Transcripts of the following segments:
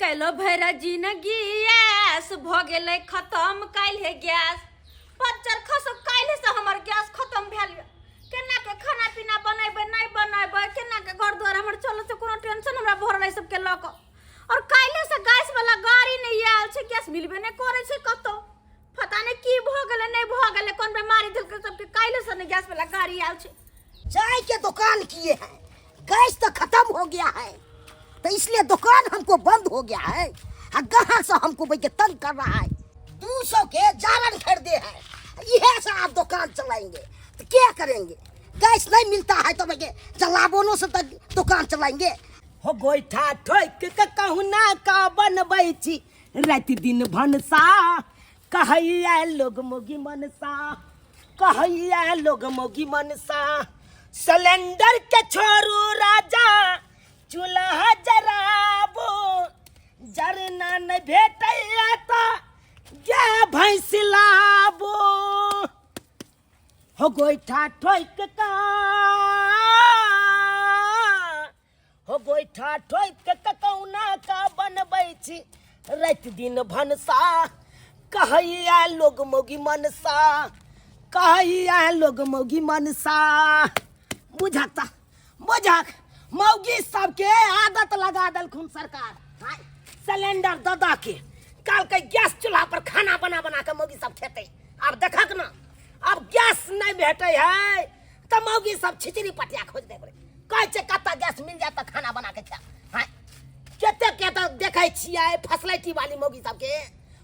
केलो भरि जिनगी ऐस भऽ गेलै खतम काल्हि गैस पच्चर खसो काल्हि से हमर गैस खतम भेल यऽ। केना के खाना पीना बनेबै नहि बनेबै केना के घर दुआर हमर चलत से कोनो टेंशन हमरा भरल एहि सबके लऽ कऽ और काल्हि से गैस वाला गाड़ी नहि आयल छै गैस मिलबे नहि करै छै कतौ पता नहि की भऽ गेलै नहि भऽ गेलै कोन बेमारी देलकै सबके काल्हि से नहि गैस वाला गाड़ी आयल छै चाय के दुकान किए हैं गैस तो खत्म हो गया है तो इसलिए दुकान हमको बंद हो गया है आ कहाँ से हमको भैया तंग कर रहा है 200 के जारन खरीदे हैं यह से आप दुकान चलाएंगे तो क्या करेंगे गैस नहीं मिलता है तो भैया जलावनों से तो दुकान चलाएंगे हो गोइठा ठोक के कहुना का बनबै छी राति दिन भनसा कहैया लोग मोगी मनसा कहैया लोग मोगी मनसा सिलेंडर के छोड़ू राजा चूल्हा जराबो जरना नहीं भेटैया तऽ गाय भैंस लाबो हो गोइठा ठोक का हो गोइठा ठोक के ककौना का बनबै छी राति दिन भनसा कहैया लोग मौगी मनसा कहैया लोग मौगी मनसा बुझक तऽ बुझक मौगी सबके आदत लगा देलखुन सरकार हाय सिलेंडर दऽ दऽ के कहलकै गैस चूल्हा पर खाना बना बना के मौगी सब खेतै आब देखक ना आब गैस नहि भेटै है तऽ मौगी सब खिचड़ी पटिया खोज देबै कहै छै कतऽ गैस मिल जायत तऽ खाना बना के खायब हाँ कते के तऽ देखै छियै फसलैटी वाली मौगी सबके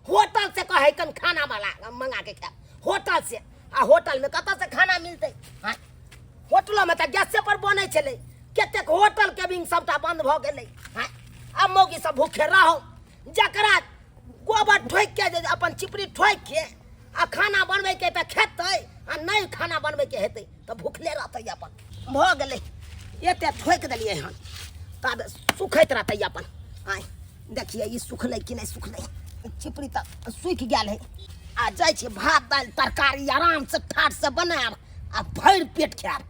होटल से कहै कन खाना वाला मंगा के खायब होटल से आ होटल में कतऽ से खाना मिलतै हाँ होटलोमे तऽ गैसे पर बनै छलै कतेक होटल केबिन सबटा बंद भऽ गेलै हाँ आब मौगी सब भूखे रहो जकरा गोबर ठोकि के जे अपन चिपरी ठोकि के आ खाना बनबैके तऽ खेतै आ नहि खाना बनबैके हेतै तऽ भूखले रहतै अपन भऽ गेलै एते ठोकि देलियै हन तब सुखैत रहतै अपन आय देखियै ई सुखलै कि नहि सुखलै चिपरी तऽ सुखि गेल है आ जाइ छी भात दालि तरकारी आरामसँ ठाठसँ बनायब आ भरि पेट खायब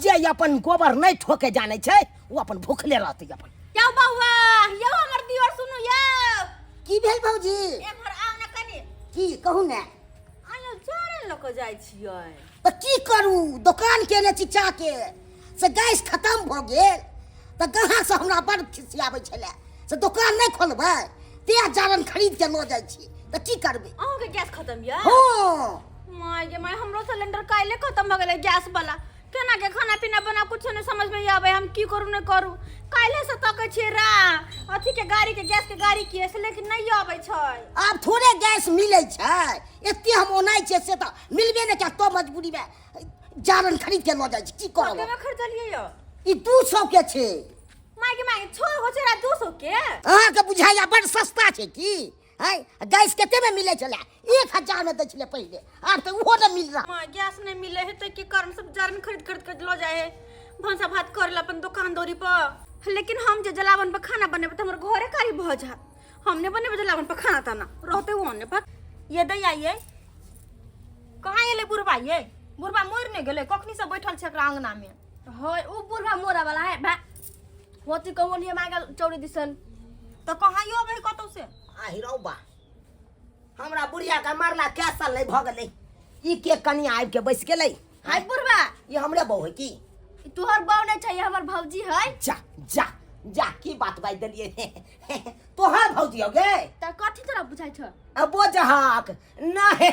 जे अपन गोबर नहि ठोके जानै छै ओ अपन भूखले रहतै अपन यौ बौआ यौ हमर दियर सुनू यौ की भेल भौजी एम्हर आउ ने कनि की कहू ने आयो जारन लऽ कऽ जाइ छियै तऽ की करू दोकान केने छी चाहके से गैस खतम भऽ गेल तऽ गाहक से हमरा बड़ खिसियाबै छलै से दोकान नहि खोलबै तेँ जारन खरीद के लऽ जाइ छी तऽ की करबै अहाँके गैस खतम यऽ हँ माय गे माय हमरो सिलेंडर काल्हि खतम भऽ गेलै गैस वाला केना के खाना पीना बना कुछो नहीं समझ में आवे हम की करू नहीं करू काल्हि से तकै छियै रा अथी के गाड़ी के गैस के गाड़ी के से लेकिन नहीं आबै छै आब थोड़े गैस मिलै छै एते हम ओनाइ छियै से तऽ मिलबे नहि कयल तो मजबूरीमे जारन खरीद के लऽ जाइ छी की करब कतेमे खरीदलियै यौ ई 200 के छै माय गे माय छो गो छै रा 200 के अहाँके बुझाइया बड़ सस्ता छै की है गैस कतेमे मिलै छलै 1000 मे दै छलै पहिले आब तऽ ओहो नहि मिल रहा माँ गैस नहीं मिले है तो के कारण सब जारन खरीद खरीद के लो जाए है भनसा भात करे ला अपन दुकान दौरी पर लेकिन हम जे जलावन पर खाना बनेबे तो हमर घरे कारी भ जात हम नहीं बनेबे जलावन पर खाना ताना रहते वो ने पर ये दैया ये कहाँ एलै बुढ़बा ये बुढ़बा मरि नहि गेलै कखनी से बैठल छै एकरा अंगना में होय उ बुढ़वा मोरा वाला है बा होती कौन ये मांगल चौरी दिसन तऽ कहाँ यो अबै कतौ से आहि रौ बा हमरा बुढ़िया के मरला कै साल नहि भऽ गेलै ई के कनिया आबि के बैस गेलै हाय बुढ़वा ई हमरे बहू है की ई तोहर बहू नहीं चाहिए हमर भौजी है जा जा जा की बात बाजि देलियै तोहर भौजी हो गे त कथी तोरा बुझाइ छ अब जहाक नहि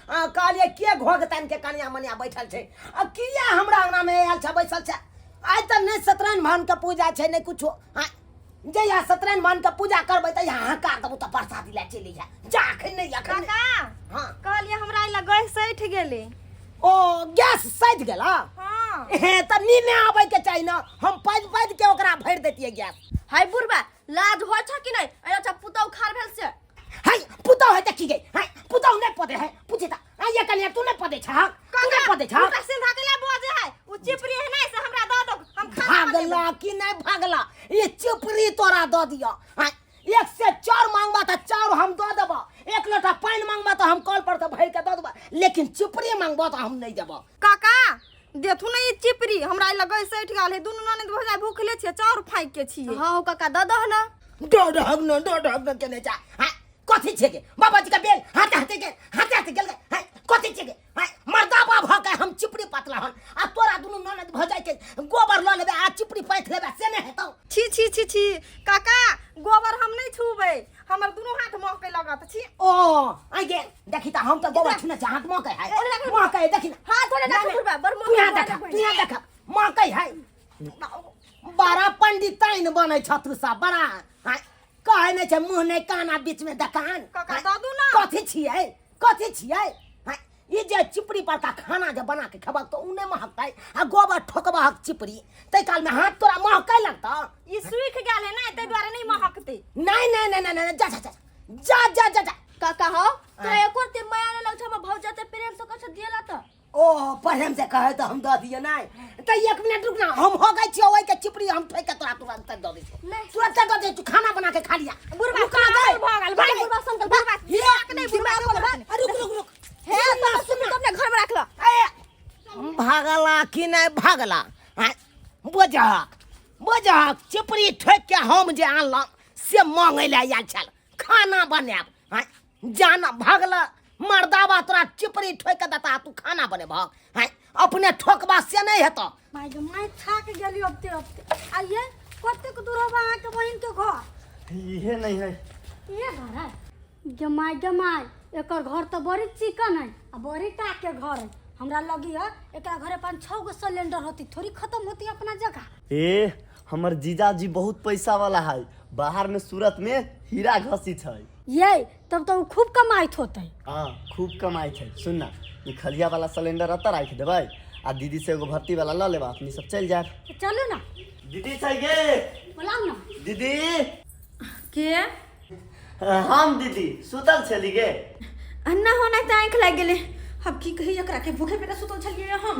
आ, कहलियै के घोघ तानि के कनिया मनिया बैठल छै आ किया हमरा अंगना मे आयल छै बैसल छै आइ तऽ नहि सत्यनारायण भगवान के पूजा छै नहि कुछो आ जहिया सत्यनारायण भगवान के पूजा करबै तहिया हकार देबौ तऽ प्रसादी लए चलि अइहे जा अखन नहि अखन नहि। काका हाँ कहलियै हमरा एला गैस सठि गेलै ओ गैस सधि गेला हाँ हे तऽ नीने आबै के चाही ने हम पादि पादि के ओकरा भरि दैतियै गैस हाय बुढ़वा लाज होइ छ कि नहीं अरे अच्छा पुतौ खार भेल से हाय पुतौ है तऽ की गई हाय पुतौ नहि पदे है पूछे तऽ आ ये कनिया तू नहि पदे छह तू नहि पदे छह हुनका सिंधा के ला बजे है उ चिपरी है नहीं से हमरा दऽ दो हम खाना बनेबै। भागला कि नहीं भागला ये चिपरी तोरा दऽ दियो हाँ, एक से चाउर मांगबा तऽ चाउर हम दऽ देबो एक लोटा पानि मांगबा तऽ हम कल पर से भरि के दऽ देबो लेकिन चिपरी मांगबो तऽ हम नहीं देबो काका देथु ने ई चिपरी हमरा लगे सठि गेल है दुनू ननद भौजाइ भूखले छियै चाउर फाँकि के छियै हाँ हो काका दऽ दह ना डर हगन डर हगन केने जा। हाँ, कथी छै गे बाबाजी के बेल हाथे हाथे के हाथे हाथे गेल गे। हाँ, कथी छै गे? हाँ, मर्दाबा भऽ के हम चिपड़ी पतला हन आ तोरा दुनू ननद भऽ जाइ के गोबर लऽ लेबे आ चिपड़ी पाथि लेबे से नहि हेतौ। छी छी छी छी काका, गोबर हम नहि छूबै, हमर दुनू हाथ महकै लगत। छी। ओ आइ गे देखी त हम त गोबर छुने छी, हाथ महकै है, महकै है, देखी ना। हाथ थोड़े नहीं, राखू नहीं, बुढ़बा, बड़ तू यहाँ महकै देखा, तू यहाँ देखा, महकै है। बड़ा पंडिताइन बनै छथु सब बड़ा। हाँ, कहै नहि छै मुँह नहि काना बीच में दकान। काका, हाँ, दऽ दू ना। कथी छियै, कथी छियै? हाँ, ई जे चिपड़ी पर का खाना जे बना के खेबक तऽ उ नहि महकतै आ गोबर ठोकबहक चिपड़ी ताहि काल में हाथ तोरा महकै लगतौ। ई सूखि गेल है ना, ताहि दुआरे नहि महकतै। नहीं नहीं नहीं नहीं नहीं, जा जा जा जा जा जा जा। काका हो तोरा एको रत्ती माया नहि लगै छौ, हमर भौजा तऽ प्रेम से कहै छौ दियला तऽ। ओ प्रेम से कहे तऽ हम दऽ दियै नहि तऽ एक मिनट रुक ना, हम हो गई छियौ ओहि के चिपड़ी हम ठोकि के तोरा तुरंत दऽ दै छियौ। नहि। तुरंत दऽ दै छियौ, खाना बना के खा लिया। बुढ़बा रुक ना पागल गई। भऽ गेल, भाई भाई, बुढ़बा समतल, बुढ़बा हे, नहि, बुढ़बा दिमाग अपन पर- अरे रुक रुक रुक। हे सुन ना, तऽ सुन ना। अपने घर में राख ल। ए, भागला कि नहि भागला? आँय, बुझहक बुझहक चिपड़ी ठोकि के हम जे आनलहुँ से मांगै लए आयल छल खाना बनायब। आँय, जान भागला मर्दाबा तोरा चिपड़ी ठोकि के देता तू खाना बनेबहक? आँय, अपने ठोकबा से नहि हेतौ। माय गे माय, थाक गेली अबते अबते। आइए कतेक दूर होबा अहाँके बहिन के घर? इहे नहीं है। ये घर है? गे माय गे माय, एकर घर तऽ बड़ी चिकन है आ बड़ी टा के घर है। हमरा लगी है एकरा घरे 5-6 गो सिलेंडर होती, थोड़ी खत्म होती अपना जगह। ए हमर जीजाजी बहुत पैसा वाला है, बाहर में सूरत में हीरा घसी छै। ये तब तो उ खूब कमाइत होतै। हाँ खूब कमाई छै। सुन ना, ई खलिया वाला सिलेंडर एतऽ राखि देबै आ दीदी से एगो भर्ती वाला लऽ लेब, अपनी सब चलि जायब। तऽ चलू ना। दीदी छै गे? बोलाउ ना। दीदी। के? हम दीदी, सुतल छली गे? अन्ना होना तऽ आँखि लागि गेलै। अब की कही एकरा के, भूखे पेटे सुतल छलियै हम।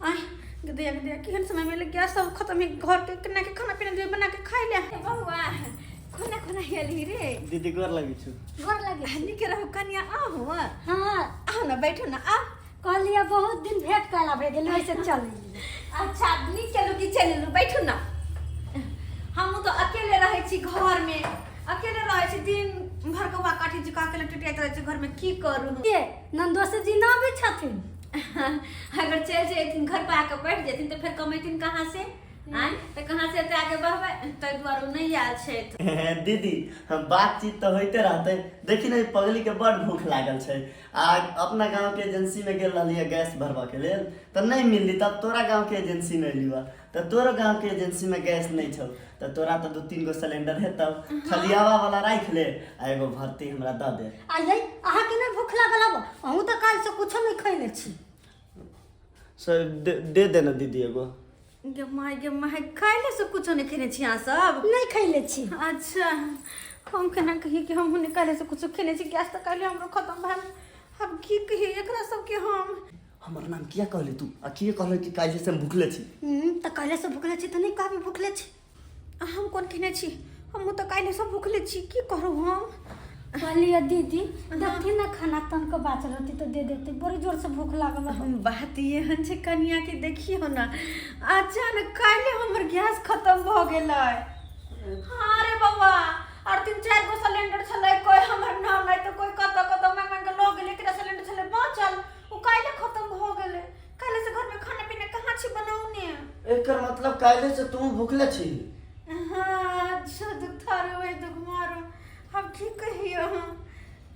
आय गदया गदया, केहन समय में गैस सब खत्म है घर के, केना के खाना पीना दे बना के खाइ ले। बौआ कोना कोना एलही रे? दीदी गोर लगै छु। गोर लगे। नीके रहू कनिया, आहू। हाँ आहू ना, बैठू ना, आ कहलियै बहुत दिन भेंट कयला भए गेल, वैसे चल एलियै। अच्छा नीक केलू कि चलि एलू, बैठू ना। हमहूँ तऽ अकेले रहै छी घर में, अकेले रहै छी, दिन भर कौआ काठी छी अकेले टिटियाइत रहै छी घर में, की करू। के नन्दोसी जी ना भी छथिन? अगर चलि जैथिन घर पर आके बैठ जेथिन तऽ फेर कमेथिन कहाँ से? आँय तऽ कहाँ से एते आगे बढ़बै, ताहि दुआरे ओ नहि आयल छथि। दीदी हम बातचीत तऽ होइते रहतै, देखी ने पगली के बड़ भूख लागल छै आ अपना गांव के एजेंसी में गेल रहलियै गैस भरबऽ के लेल तऽ नहि मिलली, तब तोरा गांव के एजेंसी में एलियो तऽ तोरो गांव के एजेंसी में गैस नहि छौ, तऽ तोरा तऽ 2-3 गो सिलेंडर हेतौ, खलियावा वाला राखि ले आ एगो भर्ती हमरा दऽ दे। आ यै अहाँके नहि भूख लागल हब? अहूँ तऽ काल्हिसँ कुछो नहि खैले छी। से दे दे ना दीदी एगो। गे माय गे माय, काल्हि से कुछो नहि खेने छी अहाँ सब? नहि खैले छी। अच्छा हम केना कही कि हमहूँ नहि काल्हि से कुछो खेने छी, गैस तऽ काल्हि हमरो खत्म भेल। आब की कही एकरा सबके हम? हमर नाम किया कहली तू आ किया कहले कि काल्हि से हम भूखले छी? तऽ काल्हि से भूखले छी तऽ नहि कहबी भूखले छी। आ हम कोन खेने छी, हमहूँ तऽ काल्हि से भूखले छी, की करू हम? कहलियै दीदी देखथिन ना खाना तनको बाचल रहती तऽ दे देती, बड़ी जोर से भूख लागल है। हम बात एहन छै कनिया के, देखियौ ना अचानक काल्हि हमर गैस खत्म भऽ गेलै। हाँ रे बौआ, और 3-4 गो सिलेंडर छलै, कोई हमर नाम नहि तऽ कोई कतऽ कतऽ मांगि मांगि के लऽ गेलै। एकटा सिलेंडर छलै बाँचल, ओ काल्हि खत्म भऽ गेलै। काल्हि से घर में खाना पीना कहाँ छी बनौने। एकर मतलब काल्हि से तू भूखले छी? हाँ अच्छा दुख थारो है दुख मारो, हम की कहियो हम?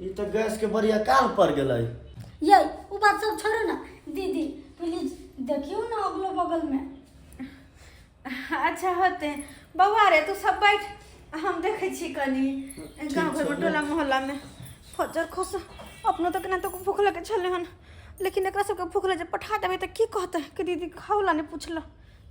ई तऽ गैस के बड़ी अकाल पड़ गेलै। ये उ बात सब छोड़ू ना दीदी, प्लीज देखियो ना अगलो बगल में। अच्छा होते बौआ रे, तू सब बैठ, हम देखै छी कनी गाँव घर में टोला मोहल्ला में। फजर खुश अपनो तऽ केना तऽ भूख लगे छलै हन, लेकिन एकरा सबके भूख लगे पठा देबै तऽ की कहतै कि दीदी खाओ ला नहि पुछल।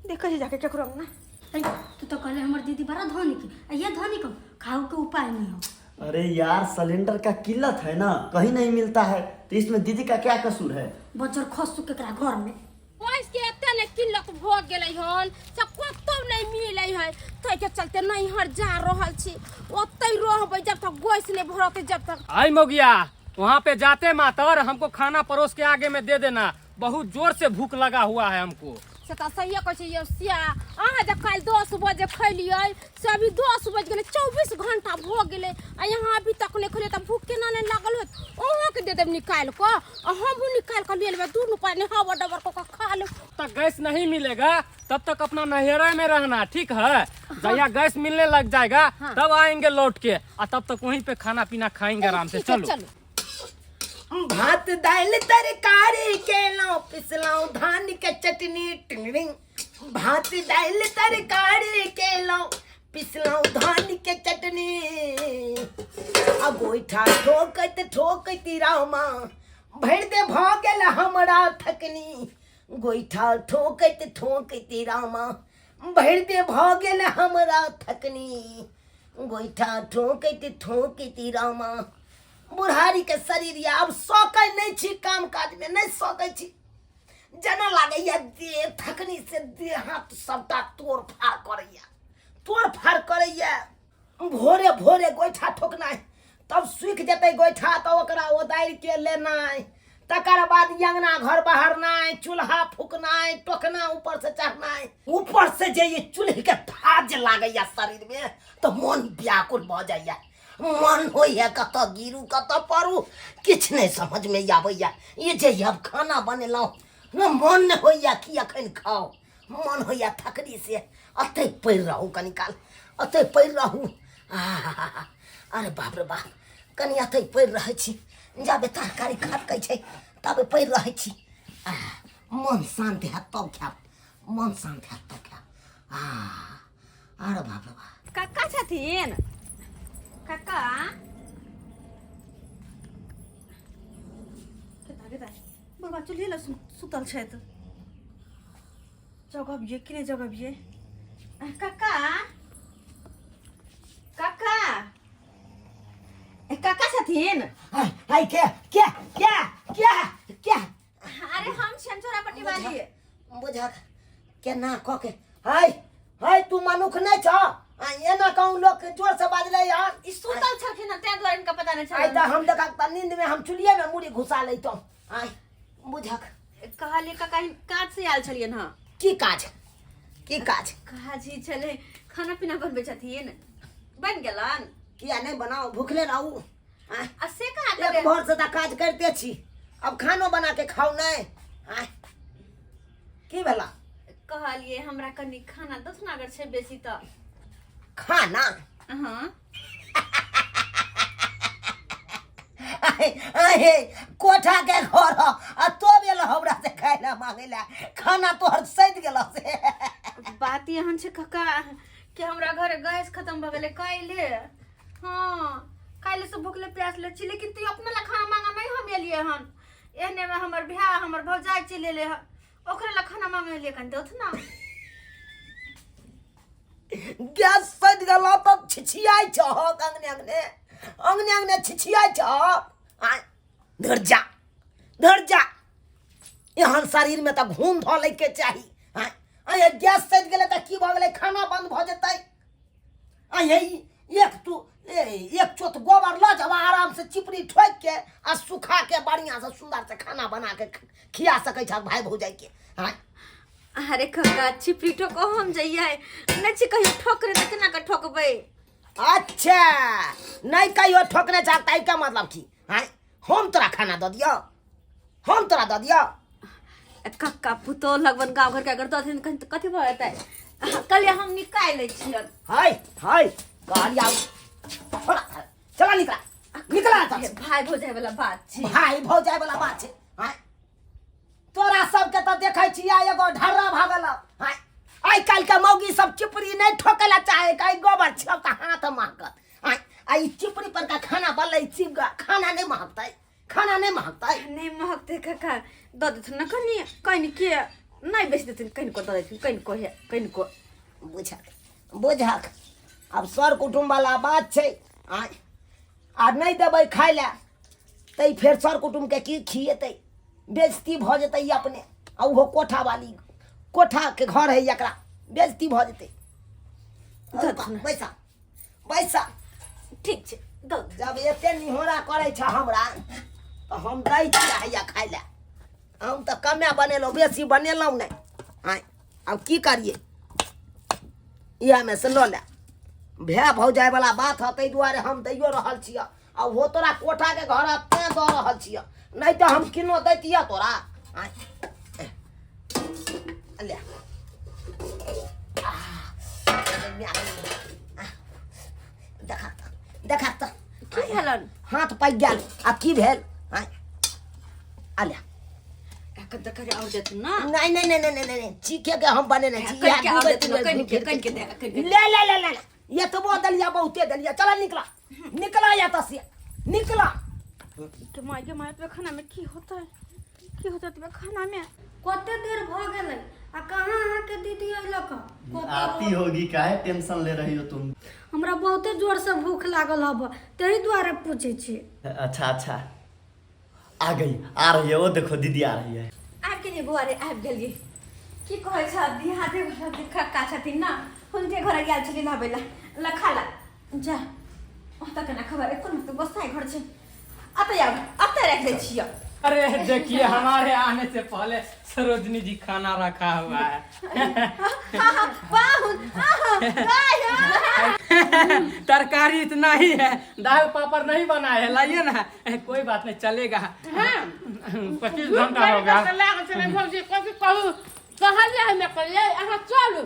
देखै छी जाके केकरो अंगना। ऐ, तू तो कहले हमर दीदी बड़ा धनिक है, ये धनिक हो, खाओ के उपाय नहीं हो। अरे यार सिलेंडर का किल्लत है ना, कहीं नहीं मिलता है, तो इसमें दीदी का क्या कसूर है? बजर खसू केकरा घर में। गैस के एते ने किल्लत भऽ गेलै हन से कतौ नहि मिलै है, ताहिके चलते नैहर जा रहल छी, ओतै रहबै जब तक गैस नहि भरतै जब तक। आई मोगिया, वहाँ पे जाते मातर हमको खाना परोस के आगे में दे देना, बहुत जोर से भूख लगा हुआ है हमको। से तऽ सहिए कहै छै यौ सिया, अहाँ जे काल्हि 10 बजे खैलियै से अभी 10 बजि गेलै, 24 घंटा भऽ गेलै आ यहाँ अभी तक नहि खैलियै, तऽ भूख केना नहि लागल होत? अहाँके दे देब निकालि कऽ आ हमहूँ निकालि कऽ ले लेबै, दुनू प्राणी हबर डबर कऽ कऽ खा लेब। तक गैस नहीं मिलेगा तब तक अपना नैहरे में रहना, ठीक है? जब गैस मिलने लग जाएगा तब आएंगे लौट के, आ तब तक वहीं पे खाना पीना खाएंगे आराम से। ठीक है, चलो चलो। भात दालि तरकारी केलहुँ, पिसलहुँ धान के चटनी टिंग। भात दालि तरकारी केलहुँ, पिसलहुँ धान के चटनी, आ गोइठा ठोकैत ठोकैत रामा भरि दे भऽ गेल हमरा थकनी। गोइठा ठोकैत ठोकैत रामा भरि दे भऽ गेल हमरा थकनी। गोइठा ठोकैत ठोकैत रामा। बुढ़ारी के शरीर या आब सकै नहि छी, काम काज में नहि सकै छी, जेना लागैया देह थकनी से देह हाथ सबटा तोड़ फाड़ करैया, तोड़ फाड़ करैया। भोरे भोरे गोइठा ठोकनाइ, तब सूखि जेतै गोइठा तऽ ओकरा ओदारि के लेनाइ, तकर बाद अंगना घर बहारनाइ, चूल्हा फूकनाइ, टोकना ऊपर से चढ़नाइ, ऊपर से जे ई चूल्ही के धाज लागैया शरीर में तऽ मन व्याकुल भऽ जाइया, मन होइया कतऽ गिरू कतऽ पड़ू, किछु नहि समझमे आबैया। ई जे आब खाना बनेलहुँ ने मन नहि होइया कि अखन खाउ, मन होइया थकरी से अतै पड़ि रहू कनी काल, अतै पड़ि रहू। आहा, अरे बाप रे बाप, कनी अतै पड़ि रहै छी, जाबे तरकारी खटकै छै ताबे पड़ि रहै छी। आह, मन शान्त हैत तब खायब, मन शान्त हैत तब खायब। आह, अरे बाप रे बाप। कक्का छथिन? कक्का बुढ़बा चूल्हे लग सुतल छथि। जगबियै कि नहि जगबियै? कक्का, कक्का, ए, कक्का छथिन? हाय, के के के के के? अरे हम छियनि चोरापट्टी वाली। बुझक केना कऽ के। हाय हाय, तू मनुख नहि छ? आ एना कहूँ लोक जोर से बाजलै यार। ई सुतल छलखिन हँ, ताहि दुआरे हिनका पता नहि आइ छलनि। तऽ हम देखा तऽ नींद में हम चुल्हिए में मुड़ी घुसा लैतहुँ। आइ बुझक। कहलियै काका, काज से आयल छलियनि हँ। की काज, की काज? काज ई छलै, खाना पीना बनबै छथिन? बनि गेलनि? किया नहि बनाउ, भूखले रहू? आँय? आ से कहाँ एक करै? भोर से तऽ काज करिते छी, अब खानो बना के खाउ नहि? आँय, की भेला? कहलियै हमरा कनि खाना दस अगर छै बेसी तऽ। खाना? हँ। आहे कोठा के घर ह, आ तो गेल हमरा से खाय ला मांगे ला खाना, तोहर सैद गेल से। बात एहन छै काका कि हमरा घर गैस खत्म भऽ गेलै काल्हि। हँ, काल्हि से भूखले प्यासले छी, लेकिन तू अपना ला खाना मांगा नहीं हम एलियै हन। एहने में हमर भाय हमर भौजाइ चलि एलै हन, ओकरे ला खाना मांगे एलियै, कनि दौथ ना। गैस सैद गेल तब छिछियाइ छहक अंगने अंगने, अंगने अंगने छिछियाइ छहक। आँय, धर जा, धर जा, एहन शरीर में तऽ घूम धऽ लैके चाही। आँय आँय, गैस सैद गेलै तऽ की भऽ गेलै? खाना बंद भऽ जेतै? आँय, एक तू एक चोत गोबर लऽ जाब, आराम से चिपड़ी ठोकि के आ सुखा के बढ़िया से सुंदर से खाना बना के खिया सकै छह भाई भौजाई के। आँय। अरे काका, छिपरी ठोको हम जइयै नहि छी कहियो ठोकरे, तऽ केना कऽ ठोकबै? अच्छा, नहीं कहियो ठोकने चाहता का मतलब की? आँय, हम तोरा खाना दऽ दियौ? हम तोरा दऽ दियौ? कक्का, पुतोह लगबन गाँव घर के अगर दऽ देथिन कहीं तऽ कथी भऽ जेतै? कहलियै हम निकालि लै छियनि। हाय हाय, कहलिया चला, निकला निकला एतऽ से। भाई भौजाइ वाला बात छै। भाई भौजाइ वाला बात छै? आँय, तोरा सबके तऽ देखै छियै एगो ढर्रा भऽ गेल। आँय, आइ काल्हि के मौगी सब चिपरी नहि ठोकै लए चाहे, कहीं गोबर छिड़क तऽ हाथ महकत। आँय, आ ई चिपरी पर का खाना बनलै, चिप खाना नहि महकतै? खाना नहि महकतै? नहि महकतै काका, दऽ देथुन ने कनि कनिके, नहि बेसी देथिन, कनिको दऽ देथिन, कनिको हे कनिको। बुझक बुझक, आब सर कुटुम्ब वाला बात छै। आँय, आ नहि देबै खाय लए तऽ फेर सर कुटुम्बके की खिएतै? बेजती भऽ जेतै ई अपने, आ ओहो कोठा वाली, कोठाके घर है एकरा, बेजती भऽ जेतै। बैसा बैसा। ठीक छै, दऽ देथिन। जब एते निहोरा करै छ हमरा तऽ हम दै छियै हैया खाय लए। हम तऽ कमे बनेलहुँ, बेसी बनेलहुँ नहि। आँय। आब की करिए इएहमे से लऽ ले भए भौजाइवला बात है ताहि दुआरे हम दैयो रहल छियह आ ओहो तोरा कोठाके घर है तेँ दऽ रहल छियह नहि तऽ हम किनो दैतियह तोरा आँय ले देखा तऽ देखा तऽ की भेलन हाथ पाकि गेल आ की भेल आँय आ ले कते और देत ना नहीं नहीं नहीं नहीं नहीं नहीं चीखे के हम बने नहीं छी कनिके इएह और दू देत बेर ना, कनिके तीन बेर कनिके दे कनिके ले ले ले ले ले। ये तो वो दलिया बहुते दलिया चला निकला निकला या तसिया निकला के माय के माय पे खाना में की होता है की होता है तुम्हें खाना में कते देर भऽ गेलै आ कहाँ अहाँके दीदी अयलक हँ? आती होगी काहे टेंशन ले रही हो तुम हमरा बहुते जोरसँ भूख लागल हब ताहि दुआरे पूछै छी अच्छा अच्छा आ गई आ रही है वो देखो दीदी आ रही है आबि गेलियै बौआ रे आबि गेलियै की कहै छ दिहादे काका छथिन ने हुनके घर गेल छलियै नहबै लए ल खा ला जा ओतऽ केना खबर एको तऽ गोसाइ घर छै अतऽ आब अतऽ राखि दै छियै अरे देखिए हमारे आने से पहले सरोजनी जी खाना रखा हुआ है पाहुन तरकारी इतना ही है दाल पापड़ नहीं बनाए है लाइए ना कोई बात नहीं चलेगा 25 घंटा हो गया भौजी कथी कहू कहलियै हमे कहलियै अहाँ चलू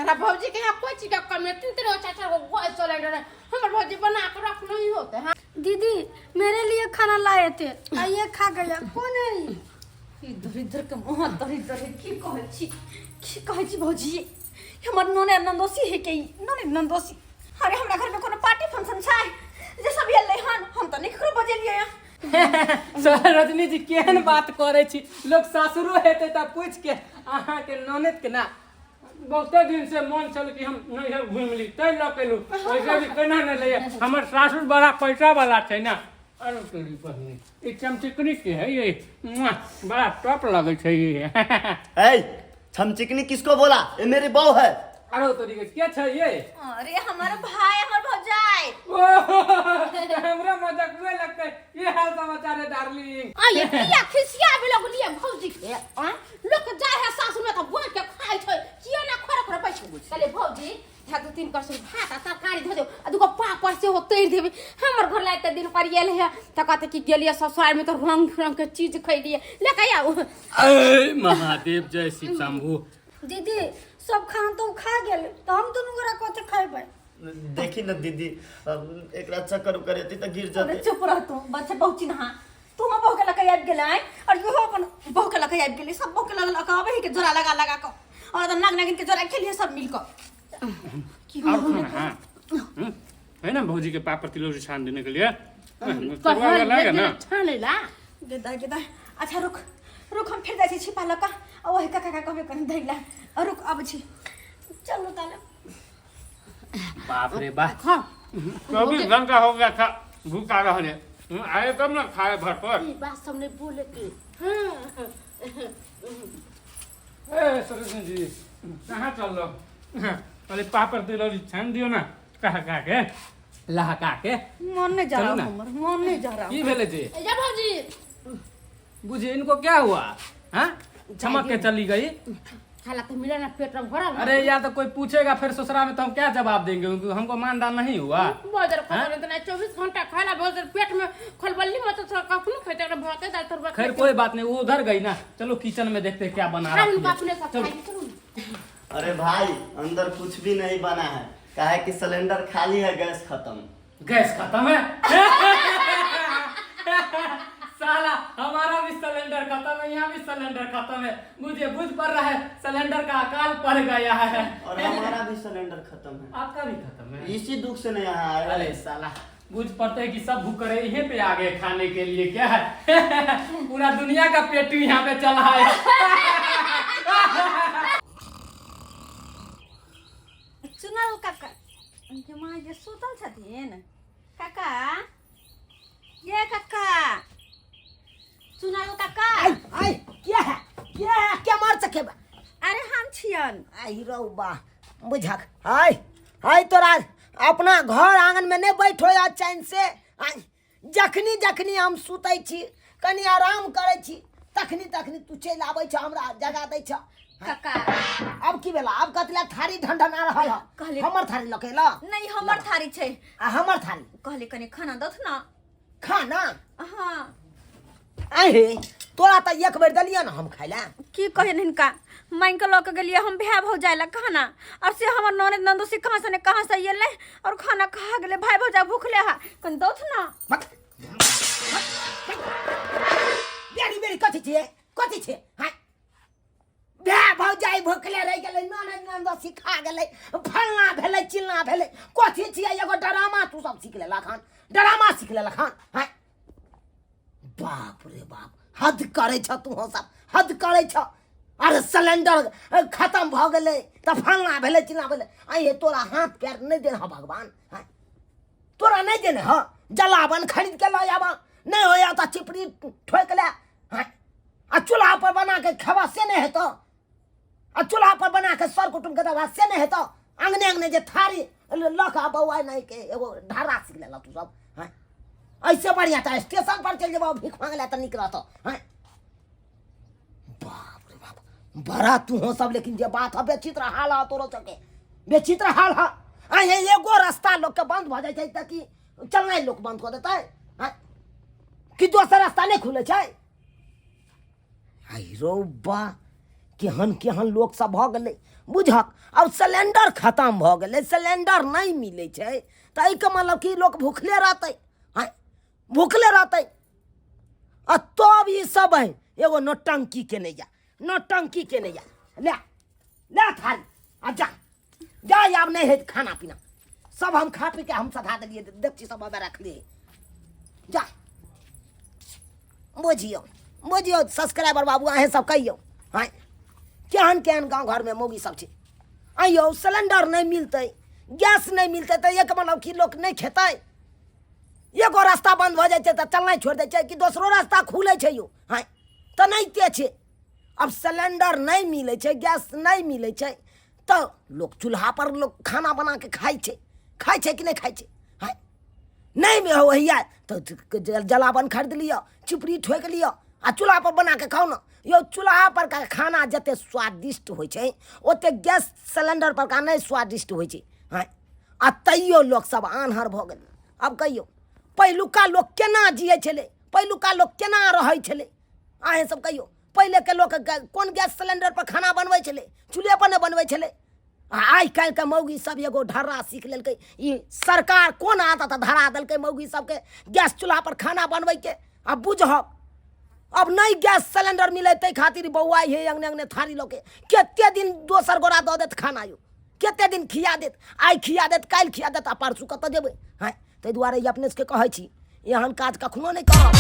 अरे भौजी के यहाँ कोई चीज के कमी तीन तीन गो चार चार गो गैस सिलेंडर है हमर भौजी बना के रख नहीं होते हैं दीदी मेरे लिए खाना लाए थे आ ये खा गया कौन है ये? ई दरिद्र के मुँह दरिद्र है की कहै छी की कहै छी भौजी हमर नोने नंदोसी है के ई नोने नंदोसी अरे हमरा घर में कोनो पार्टी फंक्शन छै जे सब एलै हन हम तऽ नहि ककरो बजेलियै हन सर रजनी जी केहन बात करै छी लोग सासुरो हेतै तऽ पूछि के अहाँके ननद के ना बहुते दिन से मन छल कि हम नैहर घुमि ली ताहि लऽ के एलहुँ वैसे भी केना नहि लैए हमर सासुर बड़ा पैसा वाला छै ने अरे तोरी बहिनी ई चमचिकनी के है ये मुआ, बड़ा टॉप लगै छै ये ए छमचिकनी किसको बोला ये मेरी बहू है अरे तोरी के के छै ये अरे हमर भाई हमर भौजाई ओहो, हमरा मजाक हुए लगतै ये हाल समाचार है डार्लिंग आये किया खिसिया भी लगलियै भौजी के आँ लोक जाय है सासुर में तऽ बोल के खाइ छै किया ना खर खर पैसा कहलियै भौजी हा दू तीन करछुल भात आ तरकारी धऽ देब आ दूगो पापड़ सेहो तैर देबै हमर घर लायक तऽ दिन पर आयल है तऽ कहते कि गेलियै ससुराल में तऽ रंग रंग के चीज खैलियै ले के आउ ऐ महादेव जय शिव शंभू दीदी सब खाना तो खा गेल तऽ हम दुनू गोरा कथी खैबै देखी ना दीदी अब एकरा चक्कर उक्कर एती तो गिर अरे जाते चुप रह तू बच्चा बहुत चिन्हा तू हम बहू के लके आबि गेलै और इहो अपन बहू के लके आबि गेलै सब बहू के लग लके आबै है के जोड़ा लगा लगा के और एकदम नाग नागिन के जोड़ा खेलिए सब मिल के की और खाना हाँ है ना भौजी के पापड़ तिलौरी छान देने के लिए तरुआ वाला है ना छानै ला गेदा गेदा अच्छा रुक रुक हम फिर जाइ छी छिपा लऽ कऽ आ ओहि काका का कहबे कनि दै ला आ रुक अब छी चलू ताले बाप रे बाप खाओ 24 घंटा हो गया था भूखा रहने आए तब ना खाए भरपूर ई बात सब नहीं बोले के हाँ ए सरोजनी जी कहाँ चल रहो अरे पापड़ तिलौरी छान दियो ना कहा कहा के लहका के मन नहीं जा चलू रहा ना। हमर मन नहीं जा रहा की भेले जी जा भौजी बुझिए इनको क्या हुआ हाँ चमक के चली गई खाला तो मिला ना पेट में भरल अरे यार तो कोई पूछेगा फिर ससुरा में तो हम क्या जवाब देंगे उनको हमको मानदान नहीं हुआ बहुत देर खबर नहीं 24 घंटा खाला बहुत देर पेट में खलबल्ली मत कखनो खेते रह भाते दाल तरुआ खैर कोई बात नहीं वो उधर गई ना चलो किचन में देखते हैं क्या बना खा रखी उनका है। अपने सब चलो। खाई चलो ना। अरे भाई अंदर कुछ भी नहीं बना है काहे कि सिलेंडर खाली है गैस खत्म गैस खत्म है साला हमारा भी सिलेंडर खत्म है यहाँ भी सिलेंडर खत्म है मुझे बुझ पड़ रहा है सिलेंडर का अकाल पड़ गया है और हमारा भी सिलेंडर खत्म है आपका भी खत्म है इसी दुख से नहीं यहाँ आए अरे साला बुझ पड़ते है कि सब भूख यहीं पे आ गए खाने के लिए क्या है पूरा दुनिया का पेटू यहाँ पे चला है चुनल काका के माँ जे सुतल छथिन काका ये काका चुनल काका आई आई क्या है क्या है क्या मार सके बा अरे हम छियन आई रौ बा बुझक हाय हाय तोरा अपना घर आंगन में नहीं बैठो या चैन से आय जखनी जखनी हम सुतै छी कनी आराम करै छी तखनी तखनी तू चलि आबै छ हमरा जगा दै छ काका अब की भेला अब कतला थारी ढंढन आ रहल कहली- हमर थारी लकेला नहीं हमर थारी छै आ हमर थारी कहली कनी खाना दथ ना खाना हाँ आहे तोरा तऽ एक बेर देलियै ने हम खाइ लए की कहे हिनका मांगि के लऽ के गेलियै हम भाय भौजाइ लए खाना और से हमर ननद ननदोसी कहाँ से ने कहाँ से एलै और खाना खा गेलै भाय भौजाइ भूखले हा कनी दौथ ना बेरी बेरी कथी छियै कथी छियै हाँ भाय भौजाइ भूखले रहि गेलै ननद ननदोसी खा गेलै फलना भेलै चिलना भेलै कथी छियै एगो डरामा तू सब सीख लेलक हन डरामा सीख लेलक हन हाँ बाप रे बाप हद करै छ तू सब हद करै छ अरे सिलेंडर खत्म भऽ गेलै तऽ फलना भेलै चिलना भेलै आइए तोरा हाथ पैर नहि देने हँ भगवान आँय तोरा नहि देने हँ जलावन खरीद के लऽ आबऽ नहि होइए तऽ चिपरी ठोकि ले आँय आ चूल्हा पर बना के खेबऽ से नहि हेतौ आ चूल्हा पर बना के सर कुटुम्ब के देबा से नहि हेतौ अंगने अंगने जे थारी लऽ कऽ बौआ नहि के एगो ढारा सीख लेलक तू सब हँ ऐसे बढ़िया तऽ स्टेशन पर चलि जेबऽ भीख मांगे लए तऽ नीक रहतौ हँ बाप रे बाप बड़ा तू हो सब लेकिन जे बात है बेचित्र हाल है तोरो सबके बेचित्र हाल है आ ये एगो रास्ता लोग के बंद भऽ जाइ छै तऽ कि चलनाइ लोक बंद कऽ देतै हँ कि दोसर रास्ता नहि खुलै छै आई रौ बा केहन केहन लोक सब भऽ गेलै बुझक आब सिलेंडर खतम भऽ गेलै सिलेंडर नहि मिलै छै तऽ एहिके मतलब कि लोक भूखले रहतै आँय भूखले रहतै आ तब ई सब है एगो नौटंकी केने जा नौटंकी केने जा ले ले थारी आ जा जा आब नहि हेत खाना पीना सब हम खा पी के हम सधा देलियै देखची सब अबै रखलियै जा बुझियौ बुझियौ सब्सक्राइबर बाबू अहेँ सब कहियौ आँय केहन केहन गाँव घरमे मौगी सब छै आइयौ सिलेंडर नहि मिलतै गैस नहि मिलतै तऽ एक मतलब कि लोक नहि खेतै एगो रास्ता बन्द भऽ जाइ छै तऽ चलनाइ छोड़ि दै छै कि दोसरो रास्ता खुलै छै यौ आँय तऽ नहिते छै आब सिलेंडर नहि मिलै छै गैस नहि मिलै छै तऽ लोक चूल्हापर लोक खाना बना कऽ खाइ छै खाइ छै कि नहि खाइ छै आँय नहि होइए तऽ जलावन खरीद लिअ चिपरी ठोकि लिअ आ चूल्हापर बना कऽ खाउ ने यौ चूल्हापर का खाना जतेक स्वादिष्ट होइ छै ओतेक गैस सिलेण्डर परका नहि स्वादिष्ट होइ छै आँय आ तैयो लोकसभ आन्हर भऽ गेलै आब कहियौ पहिलुका लोक केना जियै छलै पहिलुका लोक केना रहै छलै अहेँ सब कहियौ पहिलेके लोक कोन गैस सिलेण्डरपर खाना बनबै छलै चूल्हेपर ने बनबै छलै आ आइ काल्हिके मौगी सब एगो ढर्रा सीख लेलकै ई सरकार कोन आदत धरा देलकै मौगी सबके गैस चूल्हापर खाना बनबैके आ बुझहक अब नहि गैस सिलेंडर मिले ताहि खातिर बौआ हे अंगने अंगने थारी लऽ के कते दिन दोसर गोरा दऽ देत खाना यौ कते दिन खिया देत आइ खिया देत काल्हि खिया देत आ परसू कतऽ जेबै हँ ताहि दुआरे ई अपने सबके कहै छी एहन काज कखनो नहि करब।